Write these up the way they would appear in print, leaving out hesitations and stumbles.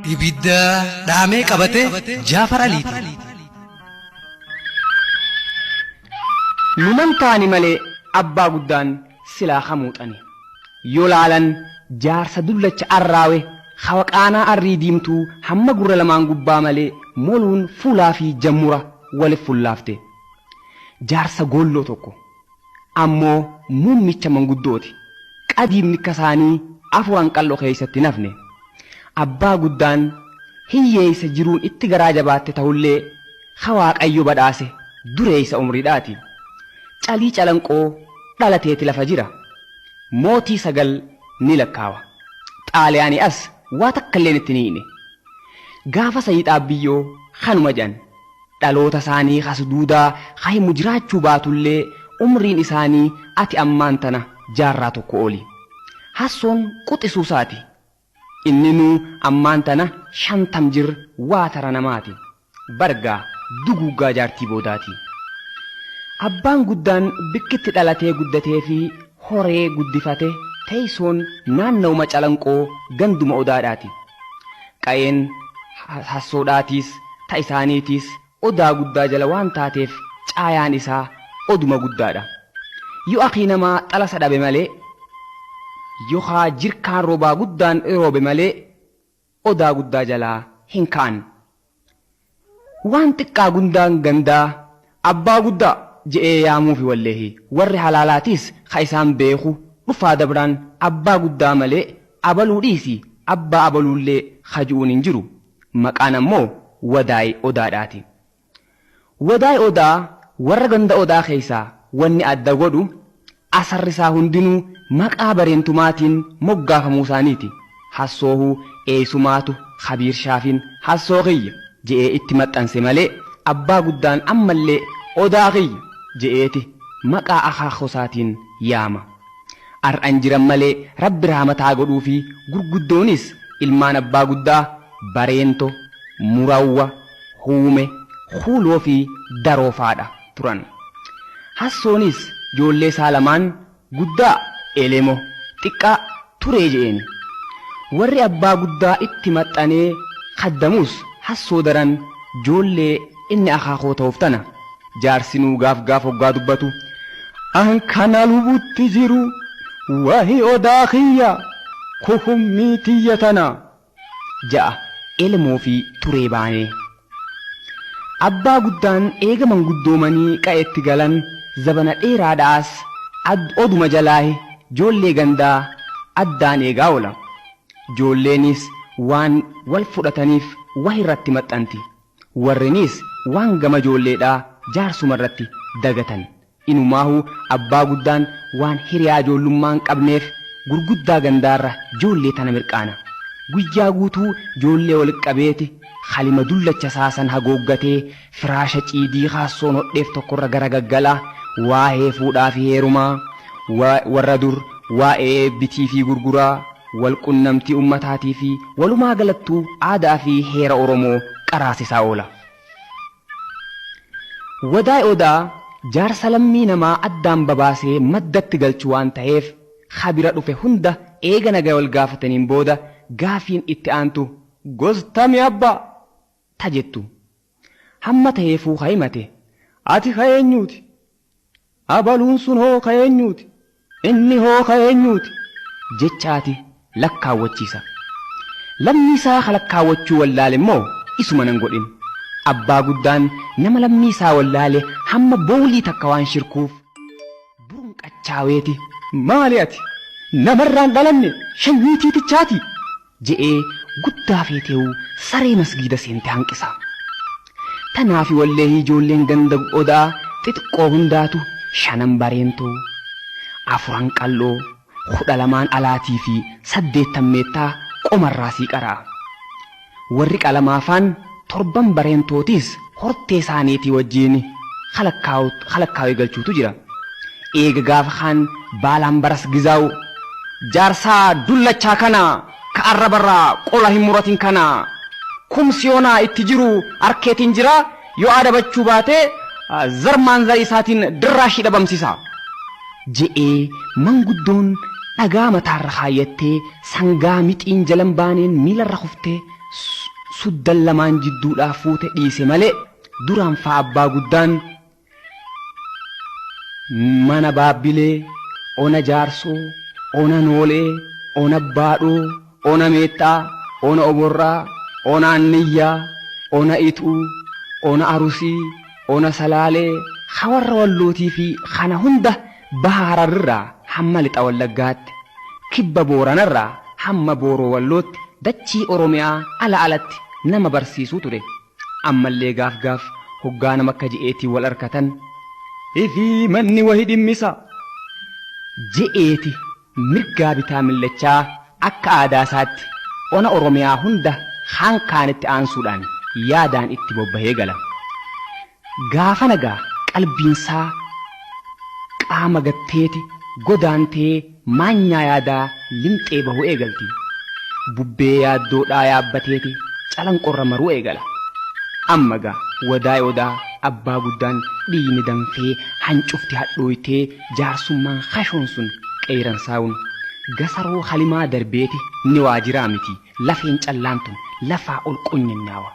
Ibidda dhaamee qabate Jaafar Aliiti. Numan taani malee abbaa guddaan silaa hamuuxani. Yoo laalan jaarsa dullacha arraawe hawaqaanaa arrii diimtuu hamma gurra lamaan gubbaa malee moluun fuulaa fi jammura walif fullaafte. Jaarsa goolloo tokko ammoo muummicha manguddooti. Qadiimni akka isaanii afuran qal'oo keessatti nafne. Abbaa guddaan hiyyeessa jiruun itti garaa jabaatte ta'ullee hawaaqayyo badhaase dureessa umriidhaati. Calii calanqoo dhalateeti lafa jira. Mootii 9 ni lakkaawa. Xaaliyaanii as waa takka illeen itti hin hiine. Gaafa sayii xaabbiyyoo kanuma jedhan. Dhaloota isaanii has duudaa hahimu jiraachuu baatullee umriin isaanii ati ammaan tana jaarraa tokko oli. Hassoon quxisuusaati. Inninuu ammaan tana 50 jir waa tara namaati. Bargaa duguuggaa jaartii boodaati. Abbaan guddaan bikkitti dhalatee guddatee fi horee guddifate teessoon naannawuma calanqoo ganduma odaadhaati. Qa'een hassoodhaatiis ta isaaniitiis odaa guddaa jala waan taateef caayaan isaa oduma guddaadha. Yoo akii namaa xalasa dhabe malee yookaa jirkaan roobaa guddaan roobe malee odaa guddaa jalaa hin ka'an. Waan xiqqaa gundaan gandaa abbaa guddaa je'ee yaamuufi walleehi warri halaalaatiis ka isaan beeku dhufaa dabraan abbaa guddaa malee abaluu dhiisi abbaa abaluullee haju'uun hin jiru. Maqaan ammoo Wadaay Odaadhaati. Wadaay Odaa warra ganda Odaa keessaa wanni adda godhu asarri isaa hundinuu maqaa bareentumaatiin moggaafamuu isaaniiti. Hassoohuu eessumaatu Kabiir Shaafiin hassoo kiyya je'ee itti maxxanse malee abbaa guddaan ammallee Odaa kiyya je'eeti maqaa akaakosaatiin yaama. Ar'an jiran malee rabbi rahmataa godhuu fi gurguddoonis ilmaan abbaa guddaa Bareento, Murawwa, Huume, Kuuloo fi Daroofaadha turan. Hassoonis ijoollee isaa lamaan guddaa Elemo, xiqqaa Turee je'eeni. Warri abbaa guddaa itti maxxanee kaddamus hassoo daran ijoollee inni akaakoo ta'uuf tana. Jaarsinuu gaaf gaaf hoggaa dubbatu an kana lubutti jiru wahi odaa kiyya kuhummii tiyya tana ja'a Elemoo fi Turee baanee. Abbaa guddaan eega manguddoomanii qa'etti galan zabana dheeraadhaas oduma jalaahi joollee gandaa addaan eegaa oola. Joolleenis waan wal fudhataniif wahi irratti maxxanti. Warrinis waan gama joolleedhaa jaarsuma irratti dagatan. Inumaahu abbaa guddaan waan hiriyaa joollummaa hin qabneef gurguddaa gandaarra joollee tana mirqaana. Guyyaa guutuu joollee walitti qabeeti halima dullacha isaa san hagooggatee firaasha ciidii kaassoon hodheef tokkorra gara gaggalaa waa'ee fuudhaa fi heerumaa, warra dur waa'ee bitii fi gurguraa, wal qunnamtii ummataatii fi walumaa galattuu aadaa fi heera Oromoo qaraasisaa oola. Wadaay Odaa jaarsa lammii namaa addaan babaasee maddatti galchu waan taheef habira dhufe hunda eega nagaa wal gaafataniin booda gaafiin itti aantu gostami abbaa ta jettu. Hamma taheefuu ka himate ati ka eenyuuti? Abaluun sun hoo ka eenyuuti? Inni hoo ka eenyuuti? Jechaati lakkaawwachiisa. Lammii isaa ka lakkaawwachuu wallaale immoo isuma nan godhin. Abbaa guddaan nama lammii isaa wallaale hamma boowlii takka waan shirkuuf burunqachaaweeti maali ati namarraan dhalanne shanyii tiitichaati je'ee guddaa feeteewu saree masgiida seente hanqisa. Tanaafi walleehi ijoolleen ganda Odaa xixiqqoo hundaatu shanan bareentoo, afuran qal'oo, 12n alaatii fi saddeettan meettaa qomarraa sii qara'a. Warri qalamaafaan torban bareentootiis hortee isaaniitii wajjiin halakkaawee galchuutu jira. Eega gaafa kaan baalaan baras gizaawu jaarsaa dullachaa kana ka arrabarraa qola hin muratin kana kumsiyoonaa itti jiru arkeetiin jira yoo adabachuu baate zarmaan zarii isaatiin dirraashii dhabamsisa. Je'ee manguddoon dhagaa mataarra kaayyattee sangaa mixiin jalan baaneen miilarra kuftee suddan lamaan jidduudhaa fuute dhiise malee duraan faa abbaa guddaan mana Baabbilee, ona Jaarsoo, ona Noolee, ona Baadhoo, ona Meexxaa, ona Oborraa, ona Anniyyaa, ona Ituu, ona Arusii, ona Salaalee, hawarra Wallootii fi kana hunda baha Hararrirraa hamma lixa Wallaggaatti, kibba Booranarraa hamma Booroo Wallootti dachii Oromiyaa ala alatti nama barsiisuu ture. Ammallee gaaf gaaf hoggaa nama akka je'eetii wal arkatan. Ifii manni wahi dhimmisa. Je'eeti mirgaa bitaa millachaa akka aadaa isaatti ona Oromiyaa hunda kaan kaanitti aansuudhaan yaadaan itti bobbahee gala. Gaafa nagaa qalbiinsaa qaama gatteeti godaantee maanyaa yaadaa limxee bahuu eegalti. Bubbee yaaddoodhaa yaabbateeti calanqorra maruu eegala. Amma gaa wadaa odaa abbaa guddaan dhiigni danfee hancufti hadhooytee jaarsummaan hashoon sun qeeyransaa'uun gasaroo halimaa darbeeti ni waajiraa miti lafeen callaan tun lafaa ol qonyanyaawa.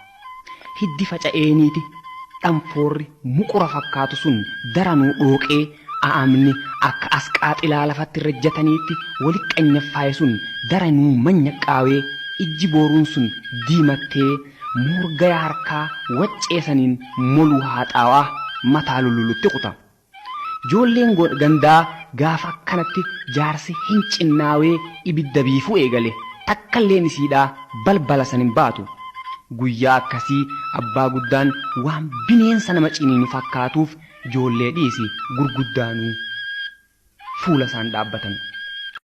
Hiddi faca'eeniiti dhanfoorri muqura fakkaatu sun daranuu dhooqee a'amni akka asqaaxilaa lafatti rajjataniitti wali qanyaffaaye sun daranuu manyaqqaawee ijji booruun sun diimattee moorgaya harkaa wacceesaniin moluu haaxaawaa mataa lullulutti kuta. Ijoolleen gandaa gaafa akkanatti jaarsi hin cinnaawee ibidda biifuu eegale takkalleen isiidhaa balbala san hin baatu. Guyyaa akkasii abbaa guddaan waan bineensa nama ciniinu fakkaatuuf ijoollee dhiisi gurguddaanuu fuula isaan dhaabbatan.